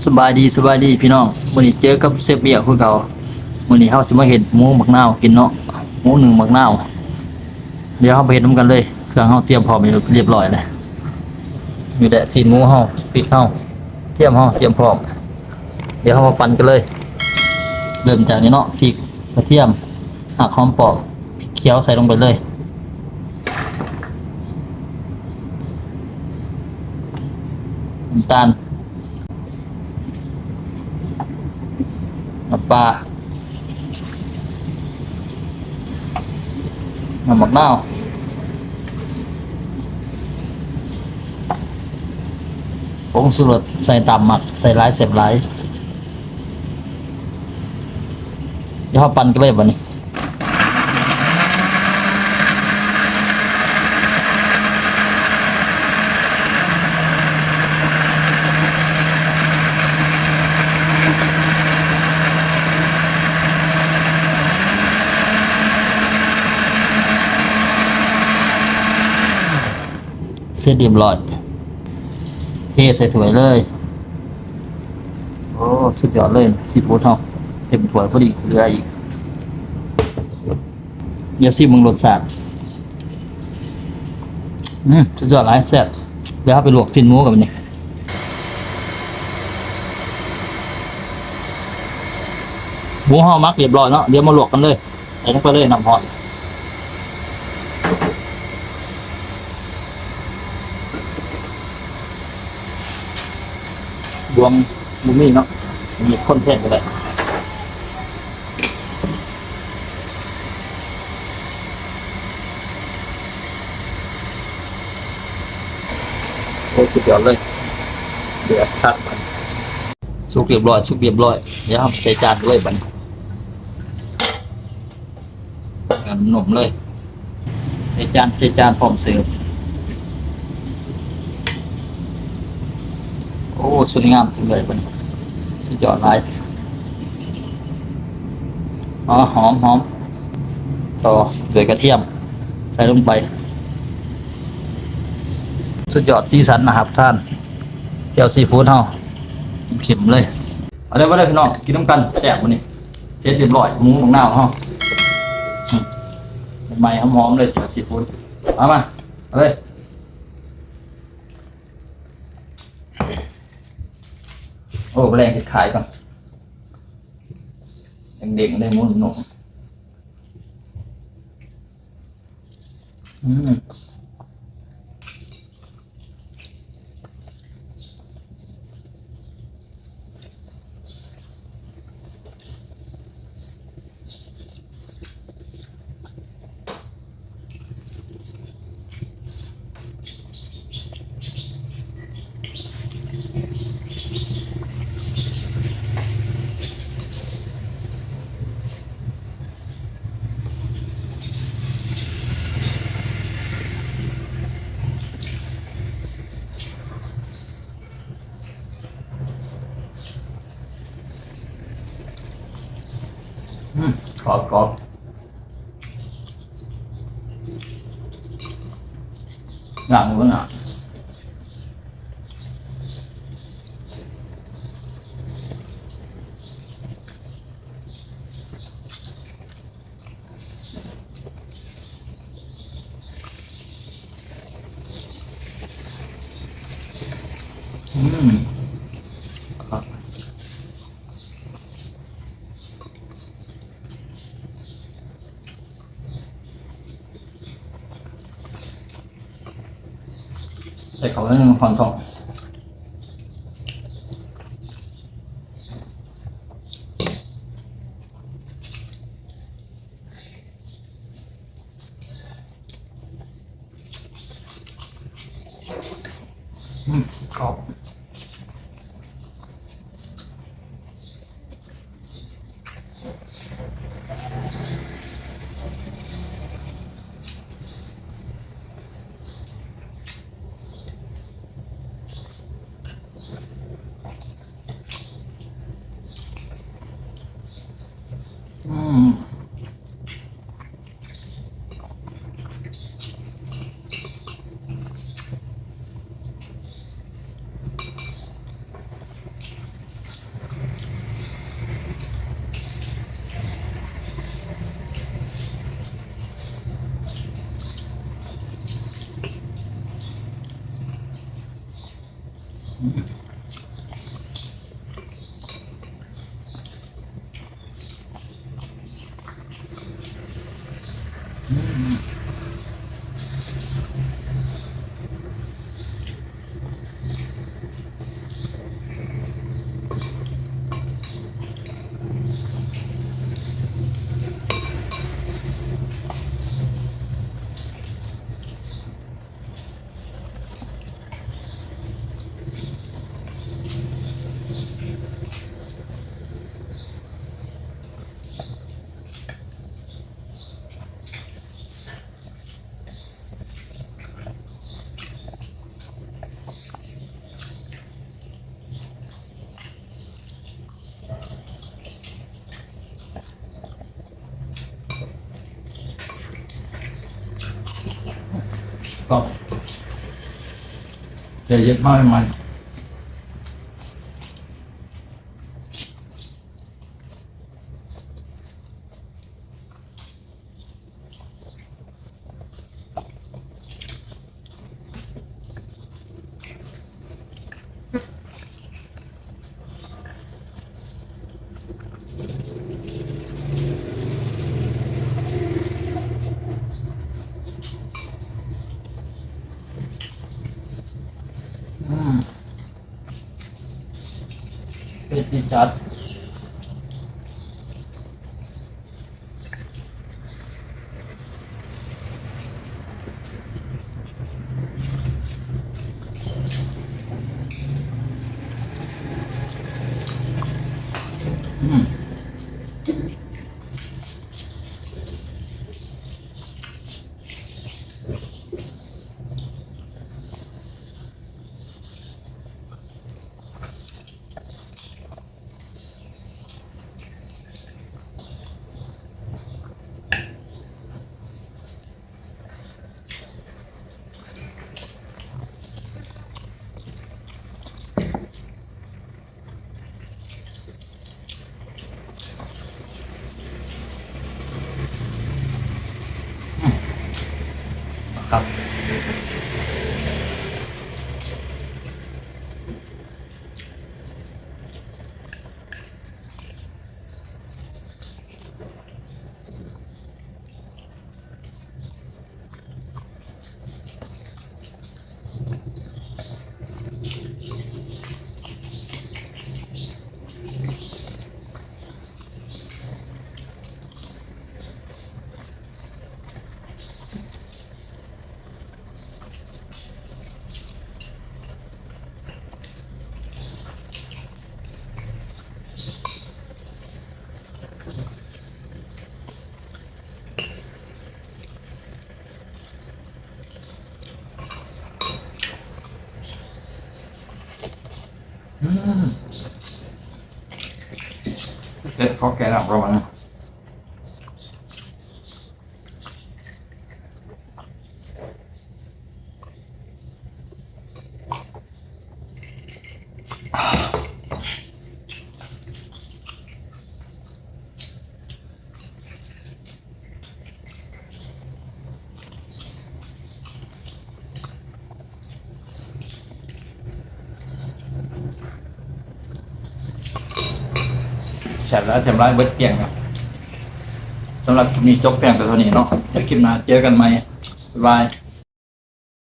ສະບາຍດີ ສະບາຍດີພີ່ນ້ອງ, ມື້ນີ້ເຈີກັບເຊຟເບຍຄືເກົ່າ. ມື້ນີ້ເຮົາຊິມາເຮັດໝູໝາກນາວກິນເນາະ, ໝູໜຶ້ງໝາກນາວ. ດຽວເຮົາໄປເຮັດນຳກັນເລີຍ, ເຄື່ອງເຮົາຕຽມພ້ອມໄວ້ຮຽບຮ້ອຍແລ້ວ. ມີແຕ່ຊີ້ນໝູເຮົາ, ພິກເຮົາ, ກະທຽມເຮົາຕຽມພ້ອມ. ດຽວເຮົາມາປັ່ນກັນເລີຍ. ເລີ່ມຈາກນີ້ເນາະ, ພິກ, ກະທຽມ, ຮາກຫອມປ້ອມ, ພິກຂຽວໃສ່ລົງໄປເລີຍ, ນ້ຳຕານ, ນ້ຳປາ, ນ້ຳໝາກນາວ, ຜົງຊູລົດໃສ່ຕາມມັກ, ໃສ່ຫຼາຍແຊບຫຼາຍ. ດຽວເຮົາປັ່ນກັນເລີຍບັດນີ້. ເສັດຮຽບຮ້ອຍ, ເທໃສ່ຖ້ວຍເລີຍ. ໂອ້ ສຸດຍອດເລີຍ, ຊີຟູດເຮົາເຕັມຖ້ວຍພໍດີ, ເຫຼືອອີກ. ດຽວຊີມເບິ່ງລົດຊາດ. ອືມ ສຸດຍອດຫຼາຍ, ແຊບ. ດຽວເຮົາໄປລວກຊີ້ນໝູກັນບັດນີ້. ໝູເຮົາໝັກຮຽບຮ້ອຍເນາະ, ດຽວມາລວກກັນເລີຍ. ໃສ່ລົງໄປເລີຍ ນ້ຳຮ້ອນ. ບ່ວງບໍ່ມີເນາະ, ມີດຄົນແທນກໍໄດ້. ໂອ້ ສຸດຍອດເລີຍ, ເດືອດຄັກ. ສຸກຮຽບຮ້ອຍ, ສຸກຮຽບຮ້ອຍ. ດຽວເຮົາໃສ່ຈານເລີຍບັດນີ້. ງາມນົມເລີຍ, ໃສ່ຈານ, ໃສ່ຈານພ້ອມເສີບ. ໂອ້ ສວຍງາມເລີຍບັດນີ້, ສຸດຍອດຫຼາຍ. ອໍ ຫອມໆ, ຕໍ່ດ້ວຍກະທຽມໃສ່ລົງໄປ. ສຸດຍອດ, ສີສັນໜ້າຮັບທານ. ແຈ່ວຊີຟູດເຮົາເຂັ້ມເລີຍ. ມາເດີ ມາເດີພີ່ນ້ອງ, ກິນນຳກັນ, ແຊບມື້ນີ້. ເສັດຮຽບຮ້ອຍ ໝູໝາກນາວເຮົາ. ອືມ ໃໝ່ໆ ຫອມໆ ເລີຍ ແຈ່ວຊີຟູດ. ເອົາມາ ເອົາເລີຍ. ໂອ້ ແລງເຮັດຂາຍກ່ອນ. ເດ້ງໆ ເດ້ງ ໜຸ່ມໆ. ອືມ ອືມ ກອບໆ ຢ່າງເບິ່ງອ່ະ. ອືມ ຄັກ. ໃສ່ເຂົ້າໜ້ອຍໜຶ່ງ ຮ້ອນທ້ອງ. ອືມ ກອບ. ແ ກໍໄດ້ເຮັດມາໃໝ່ໆ. ອືມ ເຜັດຈິດຈັດ. ອືມ. ອືມ ຄັກ. ອືມ ເດັດ ຂໍແກະນ້ຳກ່ອນ. ແຊບຫຼາຍ ແຊບຫຼາຍ ເບິດກ້ຽງແລ້ວ. ສຳລັບຄລິບນີ້ຈົບພຽງແຕ່ເທົ່ານີ້ເນາະ. ດຽວຄລິບໜ້າເຈີກັນໃໝ່. ບາຍບາຍ.